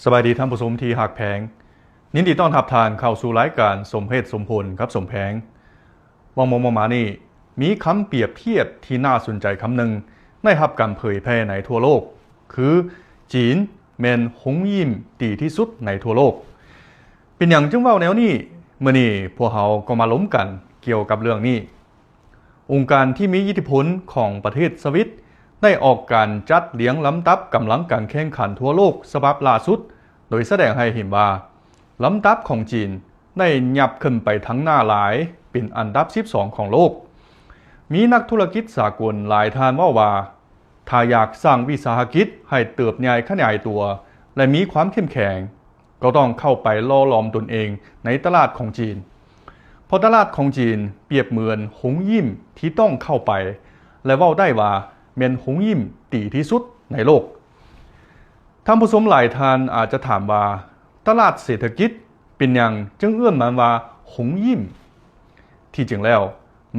ສະບາຍດີທ່ານຜູ້ຊົມທີ່ຮັກແພງ, ຍິນດີຕ້ອນຮັບທ່ານເຂົ້າສູ່ລາຍການສົມເຫດສົມຜົນກັບສົມແພງ. ເວົ້າມາໆມານີ້ ມີຄຳປຽບທຽບທີ່ໜ້າສົນໃຈຄຳໜຶ່ງ ໄດ້ຮັບການເຜີຍແຜ່ໃນທົ່ວໂລກ ຄື ຈີນແມ່ນໂຮງຍິ້ມທີ່ດີທີ່ສຸດໃນທົ່ວໂລກ. ເປັນຫຍັງຈຶ່ງເວົ້າແນວນີ້? ມື້ນີ້ພວກເຮົາກໍມາລົມກັນກ່ຽວກັບເລື່ອງນີ້. ອົງການທີ່ມີອິດທິພົນຂອງປະເທດສະວິດ ໄດ້ອອກການຈັດລຽງລຳດັບກຳລັງການແຂ່ງຂັນທົ່ວໂລກສະບັບລ່າສຸດ ໂດຍສະແດງໃຫ້ເຫັນວ່າ ລຳດັບຂອງຈີນໄດ້ຫຍັບຂຶ້ນໄປທາງໜ້າຫຼາຍ ເປັນອັນດັບສິບສອງຂອງໂລກ. ມີນັກທຸລະກິດສາກົນຫຼາຍທ່ານເວົ້າວ່າ ຖ້າຢາກສ້າງວິສາຫະກິດໃຫ້ເຕີບໃຫຍ່ຂະຫຍາຍຕົວ ແລະ ມີຄວາມເຂັ້ມແຂງ, ກໍຕ້ອງເຂົ້າໄປຫຼໍ່ຫຼອມຕົນເອງໃນຕະຫຼາດຂອງຈີນ, ເພາະຕະຫຼາດຂອງຈີນປຽບເໝືອນໂຮງຍິ້ມທີ່ຕ້ອງເຂົ້າໄປ ແລະ ເວົ້າໄດ້ວ່າແມ່ນໂຮງຍິ້ມທີ່ດີທີ່ສຸດໃນໂລກ. ທ່ານຜູ້ຊົມຫຼາຍທ່ານອາດຈະຖາມວ່າ ຕະຫຼາດເສດຖະກິດເປັນຫຍັງຈຶ່ງເອີ້ນມັນວ່າໂຮງຍິ້ມ? ທີ່ຈິງແລ້ວ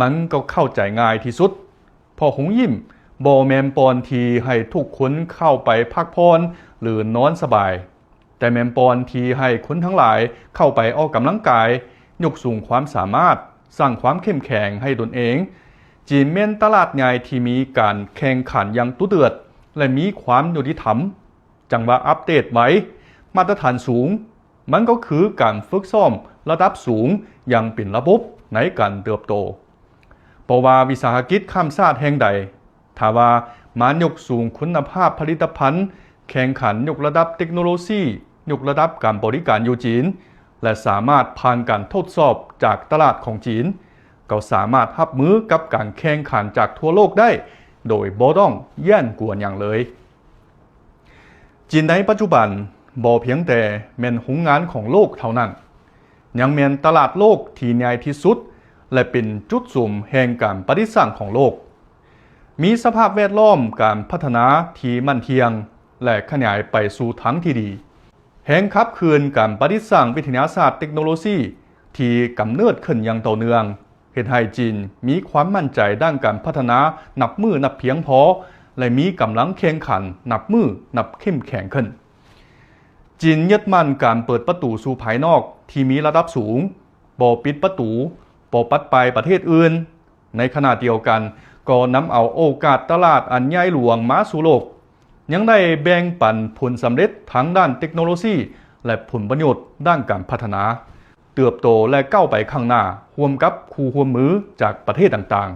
ມັນກໍເຂົ້າໃຈງ່າຍທີ່ສຸດ, ເພາະໂຮງຍິ້ມບໍ່ແມ່ນບ່ອນທີ່ໃຫ້ທຸກຄົນເຂົ້າໄປພັກຜ່ອນ ຫຼື ນອນສະບາຍ, ແຕ່ແມ່ນບ່ອນທີ່ໃຫ້ຄົນທັງຫຼາຍເຂົ້າໄປອອກກຳລັງກາຍ, ຍົກສູງຄວາມສາມາດ, ສ້າງຄວາມເຂັ້ມແຂງໃຫ້ຕົນເອງ. ຈີນແມ່ນຕະຫຼາດໃຫຍ່ທີ່ມີການແຂ່ງຂັນຢ່າງດຸເດືອດ ແລະ ມີຄວາມຍຸຕິທຳ, ຈັງຫວະອັບເດດໄວ, ມາດຕະຖານສູງ, ມັນກໍຄືການຝຶກຊ້ອມລະດັບສູງຢ່າງເປັນລະບົບໃນການເຕີບໂຕ. ບໍ່ວ່າວິສາຫະກິດຂ້າມຊາດແຫ່ງໃດ, ຖ້າວ່າມາຍົກສູງຄຸນນະພາບຜະລິດຕະພັນ, ແຂ່ງຂັນຍົກລະດັບເຕັກໂນໂລຊີ, ຍົກລະດັບການບໍລິການຢູ່ຈີນ ແລະ ສາມາດຜ່ານການທົດສອບຈາກຕະຫຼາດຂອງຈີນ, ກໍສາມາດຮັບມືກັບການແຂ່ງຂັນຈາກທົ່ວໂລກໄດ້ ໂດຍບໍ່ຕ້ອງຢ້ານກົວຫຍັງເລີຍ. ຈີນໃນປັດຈຸບັນບໍ່ພຽງແຕ່ແມ່ນໂຮງງານຂອງໂລກເທົ່ານັ້ນ, ຍັງແມ່ນຕະຫຼາດໂລກທີ່ໃຫຍ່ທີ່ສຸດ ແລະ ເປັນຈຸດສຸມແຫ່ງການປະດິດສ້າງຂອງໂລກ, ມີສະພາບແວດລ້ອມການພັດທະນາທີ່ໝັ້ນທ່ຽງ ແລະ ຂະຫຍາຍໄປສູ່ທາງທີ່ດີ, ແຮງຂັບເຄື່ອນການປະດິດສ້າງວິທະຍາສາດເຕັກໂນໂລຊີທີ່ກຳເນີດຂຶ້ນຢ່າງຕໍ່ເນື່ອງ, ເຮັດໃຫ້ຈີນມີຄວາມໝັ້ນໃຈດ້ານການພັດທະນານັບມື້ນັບພຽງພໍ ແລະ ມີກຳລັງແຂ່ງຂັນນັບມື້ນັບເຂັ້ມແຂງຂຶ້ນ. ຈີນຍຶດໝັ້ນການເປີດປະຕູສູ່ພາຍນອກທີ່ມີລະດັບສູງ, ບໍ່ປິດປະຕູ, ບໍ່ປັດປາຍປະເທດອື່ນ, ໃນຂະນະດຽວກັນກໍນຳເອົາໂອກາດຕະຫຼາດອັນໃຫຍ່ຫຼວງມາສູ່ໂລກ, ຍັງໄດ້ແບ່ງປັນຜົນສຳເລັດທາງດ້ານເຕັກໂນໂລຊີ ແລະ ຜົນປະໂຫຍດດ້ານການພັດທະນາ, ເຕີບໂຕ ແລະ ກ້າວໄປຂ້າງໜ້າຮ່ວມກັບຄູ່ຮ່ວມມືຈາກປະເທດຕ່າງ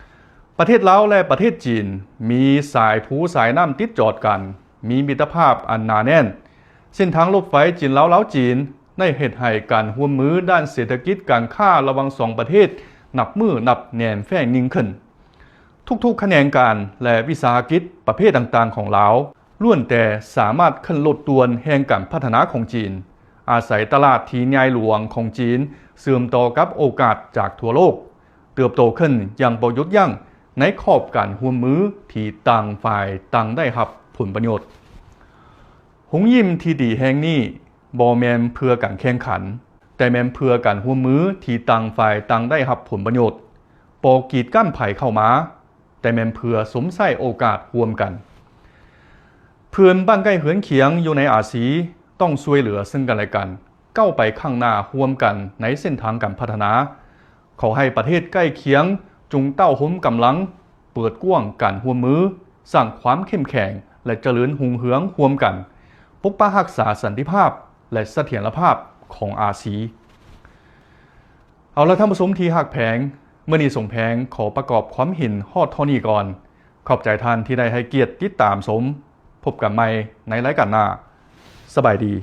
ໆ. ປະເທດລາວ ແລະ ປະເທດຈີນມີສາຍພູສາຍນ້ຳຕິດຈອດກັນ, ມີມິດຕະພາບອັນໜາແໜ້ນ. ເສັ້ນທາງລົດໄຟຈີນລາວ ລາວຈີນ ໄດ້ເຮັດໃຫ້ການຮ່ວມມືດ້ານເສດຖະກິດການຄ້າລະຫວ່າງສອງປະເທດນັບມື້ນັບແໜ້ນແຟ້ນຍິ່ງຂຶ້ນ. ທຸກໆຂະແໜງການ ແລະ ວິສາຫະກິດປະເພດຕ່າງໆຂອງລາວ ລ້ວນແຕ່ສາມາດຂຶ້ນລົດດ່ວນແຫ່ງການພັດທະນາຂອງຈີນ, ອາໄສຕະຫຼາດທີ່ໃຫຍ່ຫຼວງຂອງຈີນເຊື່ອມຕໍ່ກັບໂອກາດຈາກທົ່ວໂລກ, ເຕີບໂຕຂຶ້ນຢ່າງບໍ່ຢຸດຢັ້ງໃນຂອບການຮ່ວມມືທີ່ຕ່າງຝ່າຍຕ່າງໄດ້ຮັບຜົນປະໂຫຍດ. ໂຮງຍິ້ມທີ່ດີແຫ່ງນີ້ບໍ່ແມ່ນເພື່ອການແຂ່ງຂັນ, ແຕ່ແມ່ນເພື່ອການຮ່ວມມືທີ່ຕ່າງຝ່າຍຕ່າງໄດ້ຮັບຜົນປະໂຫຍດ, ບໍ່ກີດກັ້ນໃຜເຂົ້າມາ, ແຕ່ແມ່ນເພື່ອຊົມໃຊ້ໂອກາດຮ່ວມກັນ. ເພື່ອນບ້ານໃກ້ເຮືອນຄຽງຢູ່ໃນອາຊີຕ້ອງຊ່ວຍເຫຼືອເຊິ່ງກັນແລະກັນ, ກ້າວໄປຂ້າງໜ້າຮ່ວມກັນໃນເສັ້ນທາງການພັດທະນາ. ຂໍໃຫ້ປະເທດໃກ້ຄຽງຈົ່ງເຕົ້າໂຮມກຳລັງ, ເປີດກວ້າງການຮ່ວມມື, ສ້າງຄວາມເຂັ້ມແຂງ ແລະ ຈະເລີນຮຸ່ງເຮືອງຮ່ວມກັນ, ປົກປັກຮັກສາສັນຕິພາບ ແລະ ສະຖຽນລະພາບຂອງອາຊີ. ເອົາລະທ່ານຜູ້ຊົມທີ່ຮັກແພງ, ມື້ນີ້ສົມແພງຂໍປະກອບຄວາມເຫັນຮອດເທົ່ານີ້ກ່ອນ. ຂອບໃຈທ່ານທີ່ໄດ້ໃຫ້ກຽດຕິດຕາມຊົມ. ພົບກັນໃໝ່ໃນລາຍການໜ້າ. ສະບາຍດີ.